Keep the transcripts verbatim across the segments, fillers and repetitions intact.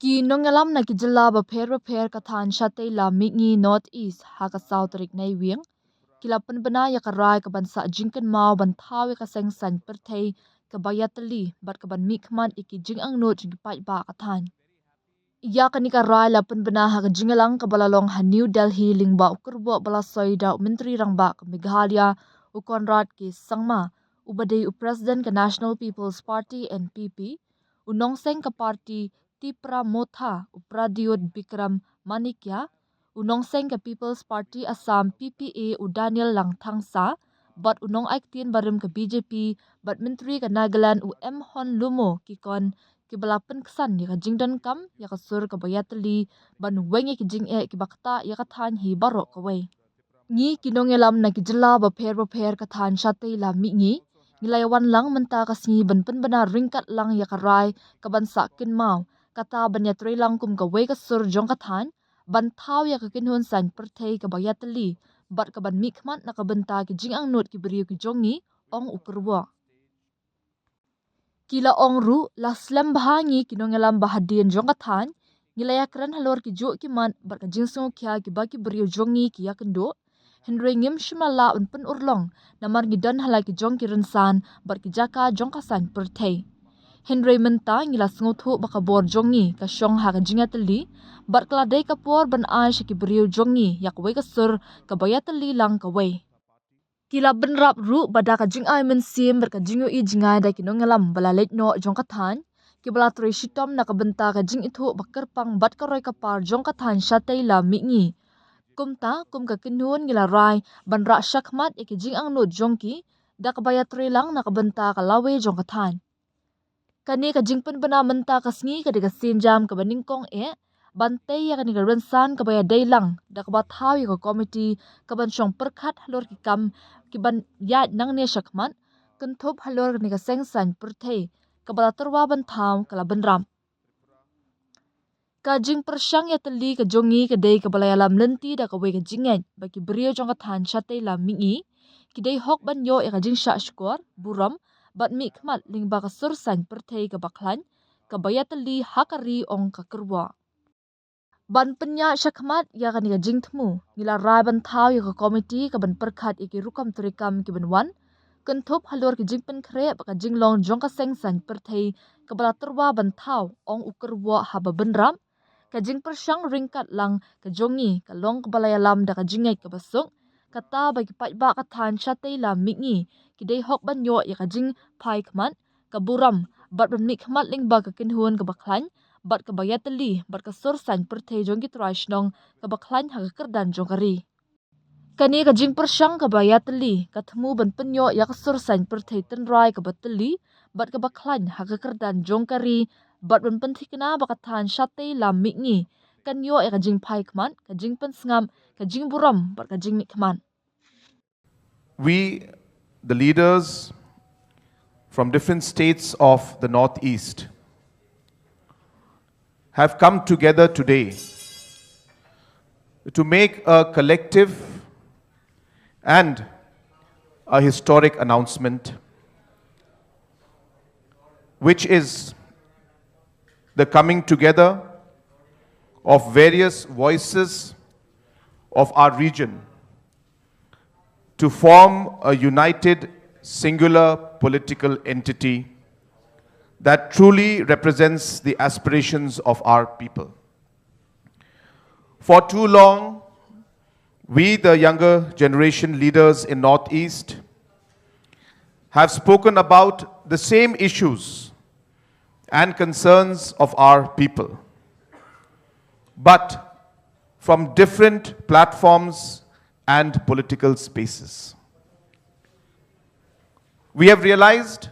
Ki nongïalam na ki jylla bapher bapher ka thaiñ shatei lam mihngi North East ha ka saw tarik Naiwieng ki la pynbna ïa ka rai ka ban sah jingkynmaw ban thaw ïa ka seng saiñ pyrthei kaba ïatylli bad ka ban mihkhmat ïa ki jingangnud jong ki paidbah ka thaiñ. Ïa kane ka rai la pynbna ha ka jingïalang kaba la long ha New Delhi lyngba u kyrwoh ba la soi da u Myntri Rangbah ka Meghalaya, u Conrad K Sangma, uba dei u President ka National People's Party N P P, u nongseng ka party Tipra Motha, u Pradyot Bikram Manikya, u nongseng ka People's Party Assam P P A, u Daniel Langthangsa, bad u nongai ktien barim ka B J P bad Myntri ka Nagaland, u M Hon Lumo, ki khon kiba la pynksan ïa ka jingdonkam ïa ka sur kaba ïatylli ban weng ïa ki jingeh kiba ktah ïa ka thaiñ hi baroh kawei. Ngi ki nongïalam na ki jylla bapher bapher ka thaiñ shatei lam mihngi ngi la ïawan lang mynta ka sngi ban pynbna ryngkat lang ïa ka rai ka ban sah kynmaw, kata ban ïatreilang kum kawei ka sur jong ka thaiñ ban thaw ïa ka kynhun saiñ pyrthei kaba ïatylli bad ka ban mihkhmat na ka bynta ki jingangnud ki briew ki jong ngi, ong u kyrwoh. Ki la ong ruh, la slem bha ngi ki nongïalam ba hadien jong ka thaiñ, ngi la ïakren halor ki juh ki mat bad ka jingsngewkhia kiba ki briew jong ngi ki ïakynduh. Hynrei ngim shym la lah ban pynurlong namar ngi don ha la ki jong ki rynsan bad ki jaka jong ka saiñ pyrthei. Hynrei mynta ngi la sngewthuh ba ka bor jong ngi ka shong ha ka jingïatylli bad ka la dei ka por ban ai sha ki briew jong ngi ïa kawei ka sur kaba ïatylli lang kawei. Ki la bynrap ruh ba da ka jingai mynsiem bad ka jingïohi jngai da ki nongïalam ba la leit noh jong ka thaiñ kiba la trei shitom na ka bynta ka jingithuh ba kyrpang bad ka roi ka par jong ka thaiñ shatei lam mihngi. Kumta, kum ka kynhun ngi la rai ban rah shakhmat ïa ki jingangnud jong ki da kaba ïatreilang na ka bynta ka lawei jong ka thaiñ. Kane ka jingpynbna mynta ka sngi ka dei ka sienjam kaba nyngkong eh ban tei ïa kane ka rynsan kaba ïadei lang da kaba thaw ïa ka komiti ka ban shong pyrkhat halor ki kam ki ban ïaid nangne shakhmat, kynthup halor kane ka seng saiñ pyrthei kaba la tyrwa ban thaw ka la bynrap. Ka jingpyrshang ïatylli ka jong ngi ka dei kaba la ïalam lynti da kawei ka jingngeit ba ki briew jong ka thaiñ shatei lam mihngi ki dei hok ban ïoh ïa ka jingshah shkor, burom bad mihkhmat lyngba ka sur saiñ pyrthei kaba khlaiñ kaba ïatylli ha ka ri, ong ka kyrwoh. Ban pynïaid shakhmat ïa kane ka jingthmu, ngi la rai ban thaw ïa ka komiti ka ban pyrkhat ïa ki rukom treikam ki ban wan, kynthup halor ki jingpynkhreh bad ka jinglong jong ka seng saiñ pyrthei kaba la tyrwa ban thaw, ong u kyrwoh haba bynrap. Ka jingpyrshang ryngkat lang ka jong ngi ka long kaba la ïalam da ka jingngeit kaba suk, kata ba ki paidbah ka thaiñ shatei lam mihngi ki dei hok ban ïoh ïa ka jingphai khmat, ka burom bad ban mihkhmat lyngba ka kynhun kaba khlaiñ bad kaba ïatylli bad ka sur saiñ pyrthei jong ki trai shnong kaba khlaiñ ha ka kyrdan jong ka ri. Kane ka jingpyrshang kaba ïatylli ka thmu ban pynïoh ïa ka sur saiñ pyrthei tynrai kaba tylli bad kaba khlaiñ ha ka kyrdan jong ka ri bad ban pynthikna ba ka thaiñ shatei lam mihngi kan ïoh ïa ka jingphai khmat, ka jingpynsngap, ka jingburom bad ka jingmihkhmat. We, the leaders from different states of the Northeast, have come together today to make a collective and a historic announcement, which is the coming together of various voices of our region to form a united, singular political entity that truly represents the aspirations of our people. For too long, we, the younger generation leaders in Northeast, have spoken about the same issues and concerns of our people, but from different platforms and political spaces. We have realized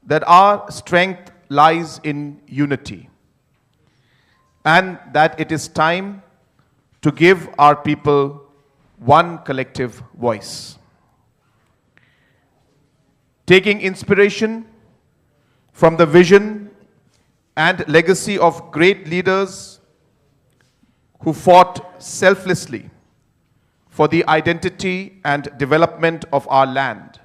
that our strength lies in unity and that it is time to give our people one collective voice. Taking inspiration from the vision and legacy of great leaders who fought selflessly for the identity and development of our land,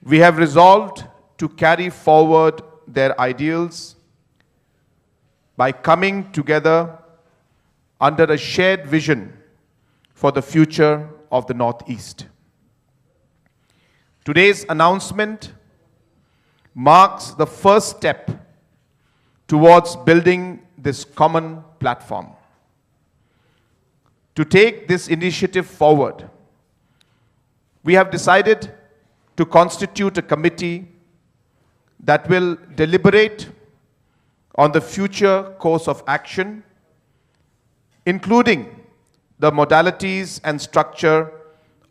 we have resolved to carry forward their ideals by coming together under a shared vision for the future of the Northeast. Today's announcement marks the first step towards building this common platform. To take this initiative forward, we have decided to constitute a committee that will deliberate on the future course of action, including the modalities and structure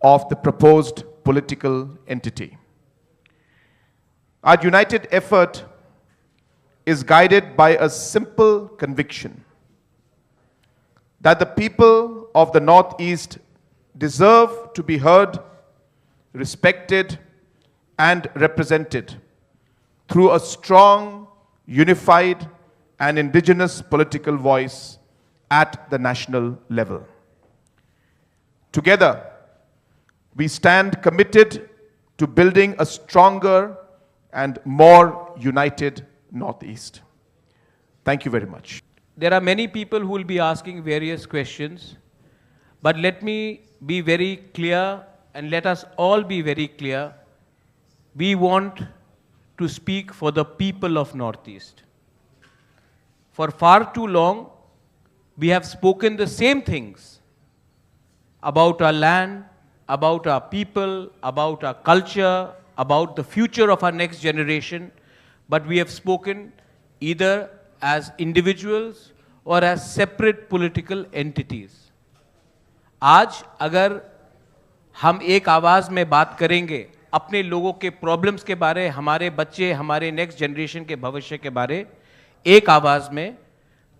of the proposed political entity. Our united effort is guided by a simple conviction that the people of the Northeast deserve to be heard, respected, and represented through a strong, unified, and indigenous political voice at the national level. Together, we stand committed to building a stronger and more united Northeast. Thank you very much. There are many people who will be asking various questions, but let me be very clear and let us all be very clear. We want to speak for the people of Northeast. For far too long, we have spoken the same things about our land, about our people, about our culture, about the future of our next generation, but we have spoken either as individuals or as separate political entities. आज अगर हम एक आवाज में बात करेंगे अपने लोगों के प्रॉब्लम्स के बारे, हमारे बच्चे, हमारे नेक्स्ट जनरेशन के भविष्य के बारे एक आवाज में,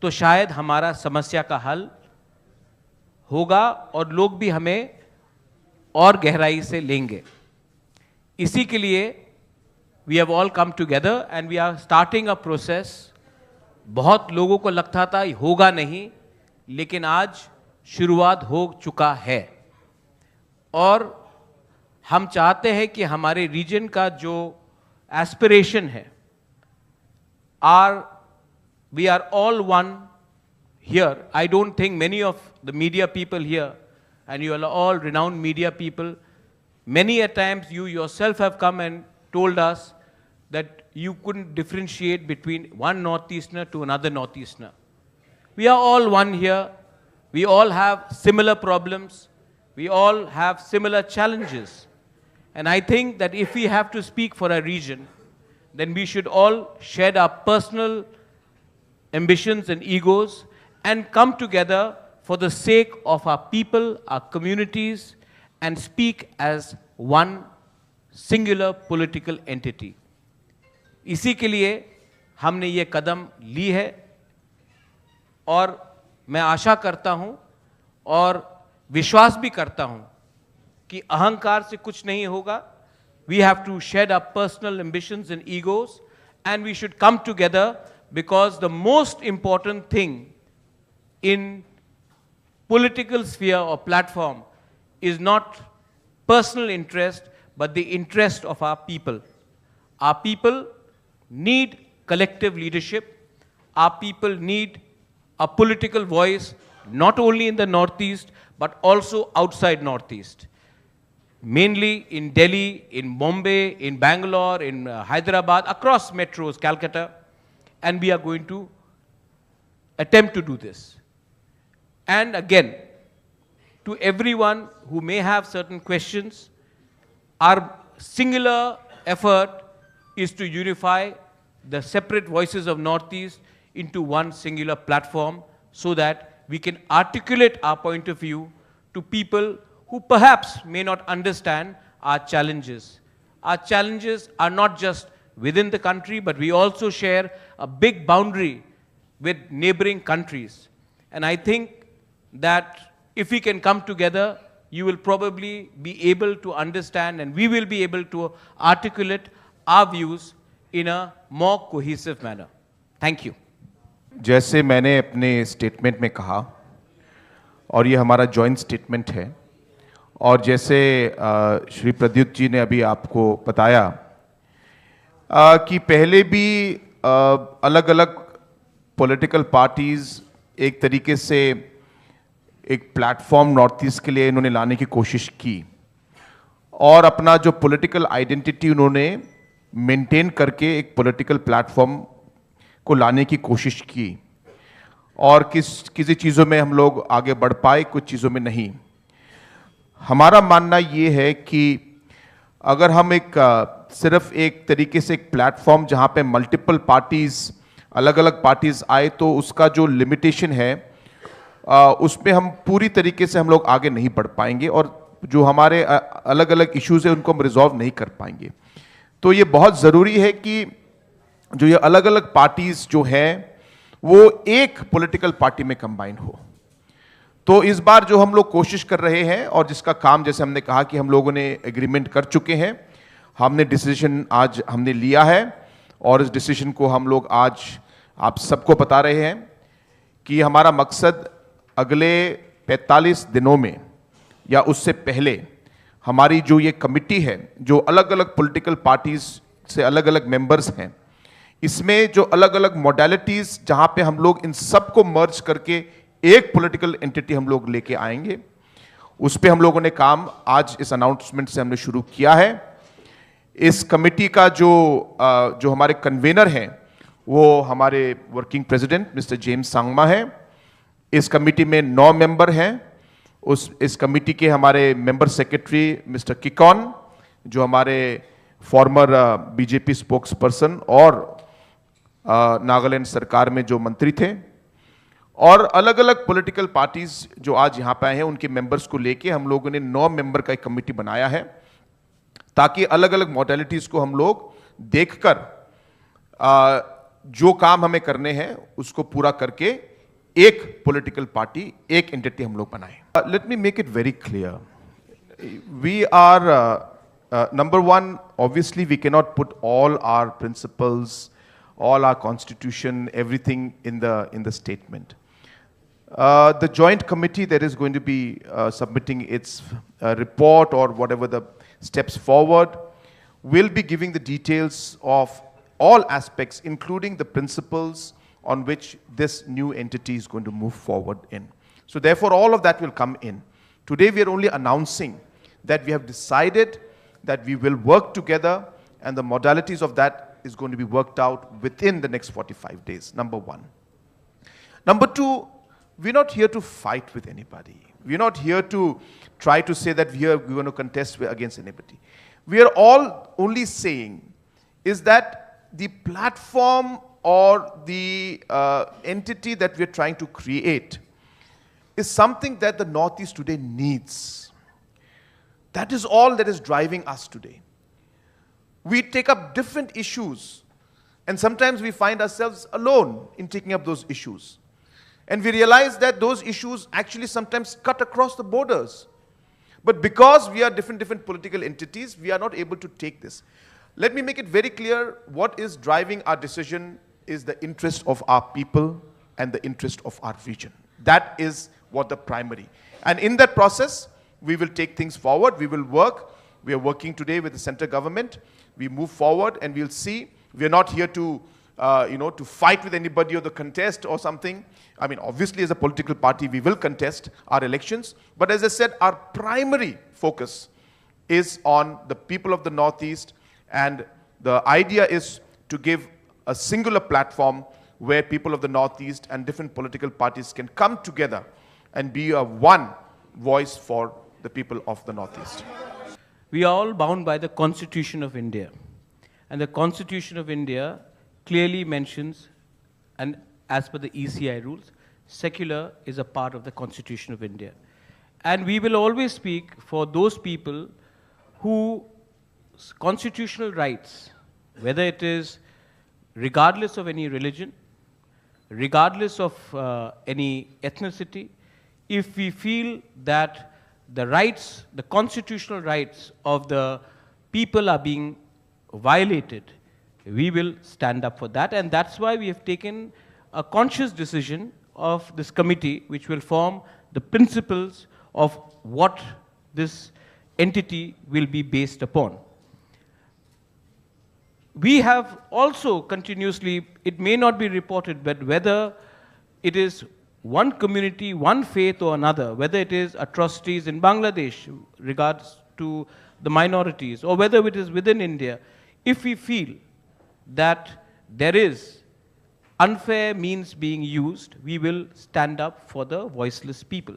तो शायद हमारा समस्या का हल होगा और लोग भी हमें और गहराई से लेंगे। इसी के लिए we have all come together and we are starting a process. बहुत लोगों को लगता था ये होगा नहीं, लेकिन आज शुरुआत हो चुका है। और हम चाहते हैं कि हमारे रीजन का जो एस्पिरेशन है, are we are all one here. I don't think many of the media people here, and you are all renowned media people, many a times you yourself have come and told us that you couldn't differentiate between one Northeasterner to another Northeasterner. We are all one here. We all have similar problems. We all have similar challenges. And I think that if we have to speak for a region, then we should all shed our personal ambitions and egos and come together for the sake of our people, our communities, and speak as one singular political entity. इसी के लिए हमने ये कदम ली है और मैं आशा करता हूं और विश्वास भी करता हूं कि अहंकार से कुछ नहीं होगा. We have to shed our personal ambitions and egos, and we should come together, because the most important thing in political sphere or platform is not personal interest, but the interest of our people. Our people need collective leadership. Our people need a political voice, not only in the Northeast, but also outside Northeast. Mainly in Delhi, in Bombay, in Bangalore, in uh, Hyderabad, across metros, Calcutta, and we are going to attempt to do this. And again, to everyone who may have certain questions, our singular effort is to unify the separate voices of Northeast into one singular platform so that we can articulate our point of view to people who perhaps may not understand our challenges. Our challenges are not just within the country, but we also share a big boundary with neighboring countries. And I think that if we can come together, you will probably be able to understand and we will be able to articulate our views in a more cohesive manner. Thank you. जैसे मैंने अपने स्टेटमेंट में कहा, और ये हमारा जॉइंट स्टेटमेंट है, और जैसे अ, श्री प्रद्युत जी ने अभी आपको बताया अ, कि पहले भी अलग अलग पॉलिटिकल पार्टीज एक तरीके से एक प्लेटफॉर्म नॉर्थ ईस्ट के लिए इन्होंने लाने की कोशिश की और अपना जो पॉलिटिकल आइडेंटिटी उन्होंने मेंटेन करके एक पॉलिटिकल प्लेटफॉर्म को लाने की कोशिश की और किस किसी चीज़ों में हम लोग आगे बढ़ पाए, कुछ चीज़ों में नहीं। हमारा मानना ये है कि अगर हम एक अ, सिर्फ एक तरीके से एक प्लेटफॉर्म जहाँ पे मल्टीपल पार्टीज, अलग अलग पार्टीज आए तो उसका जो लिमिटेशन है अ, उसमें हम पूरी तरीके से हम लोग आगे नहीं बढ़ पाएंगे और जो हमारे अलग अलग इश्यूज है उनको हम रिजॉल्व नहीं कर पाएंगे। तो ये बहुत ज़रूरी है कि जो ये अलग अलग पार्टीज जो हैं वो एक पॉलिटिकल पार्टी में कंबाइन हो। तो इस बार जो हम लोग कोशिश कर रहे हैं और जिसका काम, जैसे हमने कहा कि हम लोगों ने एग्रीमेंट कर चुके हैं, हमने डिसीजन आज हमने लिया है और इस डिसीजन को हम लोग आज आप सबको बता रहे हैं कि हमारा मकसद अगले पैंतालीस दिनों में या उससे पहले हमारी जो ये कमेटी है, जो अलग अलग पॉलिटिकल पार्टीज से अलग अलग मेंबर्स हैं, इसमें जो अलग अलग मॉडलिटीज, जहां पे हम लोग इन सबको मर्ज करके एक पॉलिटिकल एंटिटी हम लोग लेके आएंगे, उस पे हम लोगों ने काम आज इस अनाउंसमेंट से हमने शुरू किया है। इस कमेटी का जो अ, जो हमारे कन्वीनर हैं, वो हमारे वर्किंग प्रेसिडेंट मिस्टर जेम्स सांगमा हैं। इस कमेटी में नौ मेंबर हैं। उस इस कमेटी के हमारे मेंबर सेक्रेटरी मिस्टर किकॉन, जो हमारे फॉर्मर बीजेपी स्पोक्स पर्सन और अ, नागालैंड सरकार में जो मंत्री थे, और अलग अलग पॉलिटिकल पार्टीज जो आज यहाँ पे आए हैं, उनके मेंबर्स को लेके हम लोगों ने नौ मेंबर का एक कमिटी बनाया है, ताकि अलग अलग मॉडलिटीज को हम लोग देखकर अ, जो काम हमें करने हैं उसको पूरा करके एक पॉलिटिकल पार्टी, एक एंटिटी हम लोग बनाएं। Let me make it very clear. We are, uh, uh, number one, obviously, we cannot put all our principles, all our constitution, everything in the, in the statement. Uh, the joint committee that is going to be uh, submitting its uh, report or whatever the steps forward will be giving the details of all aspects, including the principles on which this new entity is going to move forward in. So therefore, all of that will come in. Today, we are only announcing that we have decided that we will work together, and the modalities of that is going to be worked out within the next forty-five days, number one. Number two, we're not here to fight with anybody. We're not here to try to say that we are, we're going to contest with, against anybody. We are all only saying is that the platform or the uh, entity that we're trying to create is something that the Northeast today needs. That is all that is driving us today. We take up different issues, and sometimes we find ourselves alone in taking up those issues. And we realize that those issues actually sometimes cut across the borders. But because we are different, different political entities, we are not able to take this. Let me make it very clear, what is driving our decision is the interest of our people and the interest of our region. That is what the primary. And in that process, we will take things forward. We will work. We are working today with the center government. We move forward and we'll see. We are not here to, uh, you know, to fight with anybody or the contest or something. I mean, obviously, as a political party, we will contest our elections. But as I said, our primary focus is on the people of the Northeast, and the idea is to give a singular platform where people of the Northeast and different political parties can come together and be a one voice for the people of the Northeast. We are all bound by the Constitution of India. And the Constitution of India clearly mentions, and as per the E C I rules, secular is a part of the Constitution of India. And we will always speak for those people whose constitutional rights, whether it is regardless of any religion, regardless of uh, any ethnicity, if we feel that the rights, the constitutional rights of the people are being violated, we will stand up for that. And that's why we have taken a conscious decision of this committee, which will form the principles of what this entity will be based upon. We have also continuously, it may not be reported, but whether it is one community, one faith or another, whether it is atrocities in Bangladesh, regards to the minorities, or whether it is within India, if we feel that there is unfair means being used, we will stand up for the voiceless people.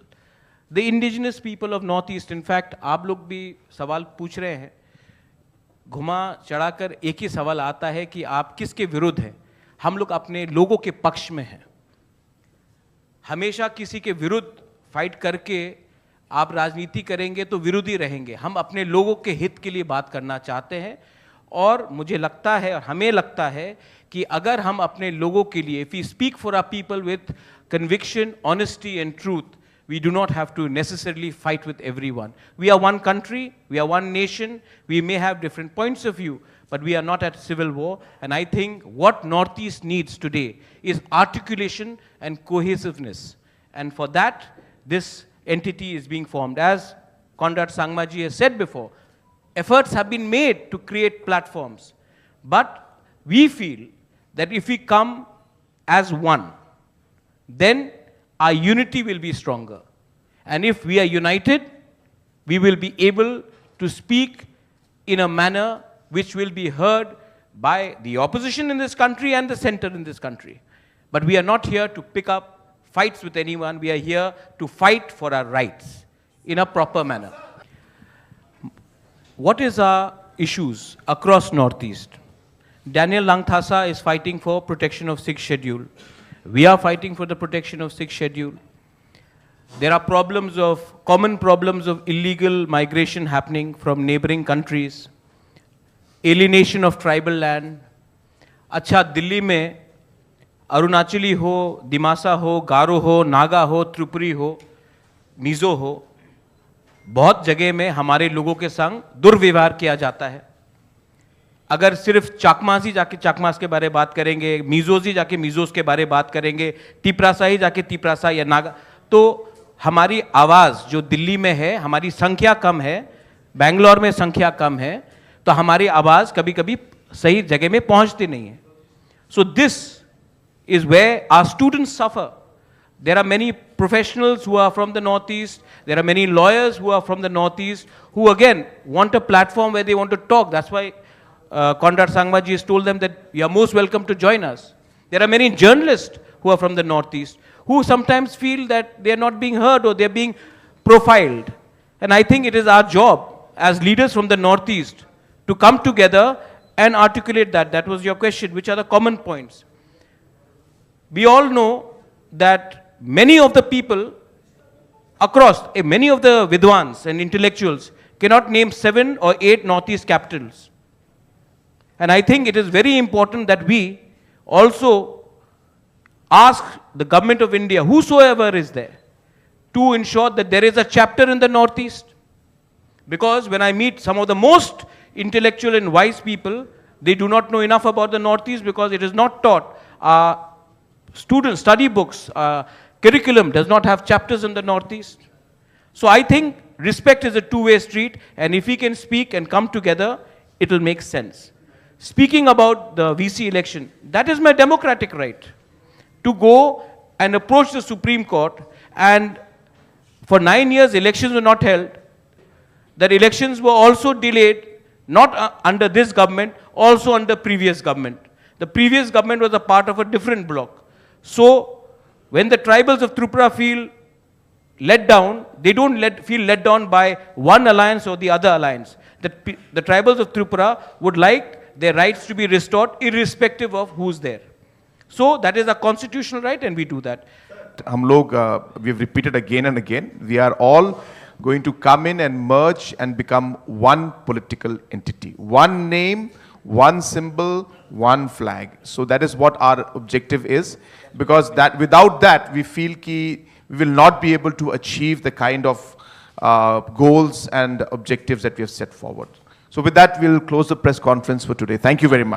The indigenous people of Northeast, in fact, आप लोग भी सवाल पूछ रहे हैं, घुमा चढ़ाकर एक ही सवाल आता है कि आप किसके विरुद्ध हैं। हम लोग अपने लोगों के पक्ष में हैं। हमेशा किसी के विरुद्ध फाइट करके आप राजनीति करेंगे तो विरोधी रहेंगे। हम अपने लोगों के हित के लिए बात करना चाहते हैं और मुझे लगता है और हमें लगता है कि अगर हम अपने लोगों के लिए, if we speak for our people with conviction, honesty and truth, we do not have to necessarily fight with everyone. We are one country, we are one nation, we may have different points of view, but we are not at civil war. And I think what Northeast needs today is articulation and cohesiveness. And for that, this entity is being formed. As Conrad Sangma ji has said before, efforts have been made to create platforms. But we feel that if we come as one, then our unity will be stronger. And if we are united, we will be able to speak in a manner which will be heard by the opposition in this country and the center in this country. But we are not here to pick up fights with anyone. We are here to fight for our rights in a proper manner. What is our issues across Northeast? Daniel Langthasa is fighting for protection of Sixth Schedule. We are fighting for the protection of Sixth Schedule. There are problems of, common problems of illegal migration happening from neighboring countries, alienation of tribal land. अच्छा, दिल्ली में अरुणाचली हो, दिमासा हो, गारो हो, नागा हो, त्रिपुरी हो, मिजो हो, बहुत जगह में हमारे लोगों के संग दुर्व्यवहार किया जाता है। अगर सिर्फ चाकमास ही जाके चाकमास के बारे बात करेंगे, मिजोस ही जाके मिजोस के बारे बात करेंगे, तिपरासा ही जाके तिपरासा या नागा, तो हमारी आवाज़ जो दिल्ली में है, हमारी संख्या कम है, बैंगलोर में संख्या कम है, तो हमारी आवाज़ कभी-कभी सही जगह में पहुंचती नहीं है। So this is where our students suffer. There are many professionals who are from the Northeast. There are many lawyers who are from the Northeast who again want a platform where they want to talk. That's why uh, Conrad Sangma ji has told them that you are most welcome to join us. There are many journalists who are from the Northeast who sometimes feel that they are not being heard or they are being profiled. And I think it is our job as leaders from the Northeast to come together and articulate that. That was your question, which are the common points. We all know that many of the people across, eh, many of the vidwans and intellectuals cannot name seven or eight Northeast capitals. And I think it is very important that we also ask the Government of India, whosoever is there, to ensure that there is a chapter in the Northeast. Because when I meet some of the most intellectual and wise people, they do not know enough about the Northeast because it is not taught. Our student study books, our curriculum does not have chapters in the Northeast. So I think respect is a two-way street, and if we can speak and come together, it will make sense. Speaking about the V C election, that is my democratic right to go and approach the Supreme Court, and for nine years elections were not held. That elections were also delayed, not uh, under this government, also under previous government. The previous government was a part of a different bloc. So when the tribals of Tripura feel let down, they don't let, feel let down by one alliance or the other alliance. The, the tribals of Tripura would like their rights to be restored irrespective of who's there. So that is a constitutional right and we do that. हम लोग, uh, we have repeated again and again, we are all going to come in and merge and become one political entity. One name, one symbol, one flag. So that is what our objective is, because that, without that, we feel ki we will not be able to achieve the kind of uh, goals and objectives that we have set forward. So with that, we'll close the press conference for today. Thank you very much.